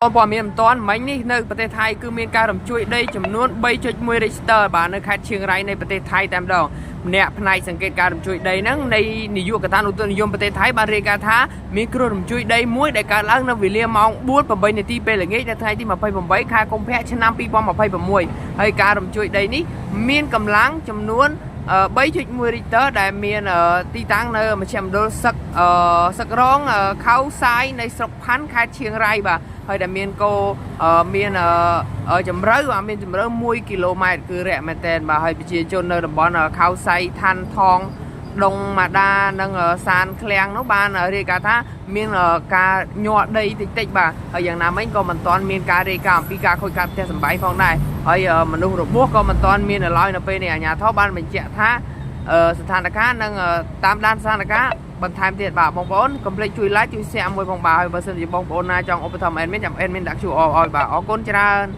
បងព័ត៌មានមិនទាន់មិញនេះនៅប្រទេសថៃគឺមានការរំជួយដីចំនួន3.1 Richter បាទនៅខេត្តឈៀងរ៉ៃនៃប្រទេសថៃតែម្ដងម្នាក់ផ្នែកសង្កេតការរំជួយដីហ្នឹងនៃនាយកដ្ឋានឧតុនិយមប្រទេសថៃបានរាយការណ៍ថាមានគ្រោះរំជួយដីមួយដែលកើតឡើងនៅវេលាម៉ោង4:08នាទីពេលល្ងាចនៅថ្ងៃទី28ខែកុម្ភៈឆ្នាំ2026ហើយការរំជួយដីនេះមានកម្លាំងចំនួន 3.1 Richter ដែលមានទីតាំងនៅមជ្ឈមណ្ឌលសឹកសឹករងខៅសាយនៃស្រុកផាន់ខេត្តឈៀងរ៉ៃបាទហើយដែលមានគោមានជម្រៅបាទមានជម្រៅ1គីឡូម៉ែត្រគឺរាក់មែនតែនបាទហើយប្រជាជននៅតំបន់ខៅសៃឋានថងដងម៉ាដានិងសានឃ្លាំងនោះបានរាយការណ៍ថាមានការញាក់ដីតិចតិចបាទហើយយ៉ាងណាមិញក៏មិនទាន់មានការរាយការណ៍អំពីការខូចខាតផ្ទះសម្បែងផងដែរហើយមនុស្សរបួសក៏មិនទាន់មាននៅឡើយនៅពេលនេះអាជ្ញាធរបានបញ្ជាក់ថាស្ថានភាពនិងតាមដានស្ថានភាពបន្ថែមទៀតបាទបងប្អូនកុំភ្លេចជួយ like ជួយ share មួយផងបាទហើយបើសិនជាបងប្អូនណាចង់ឧបត្ថម្ភ admin ចាំ admin ដាក់ QR ឲ្យបាទអរគុណច្រើន។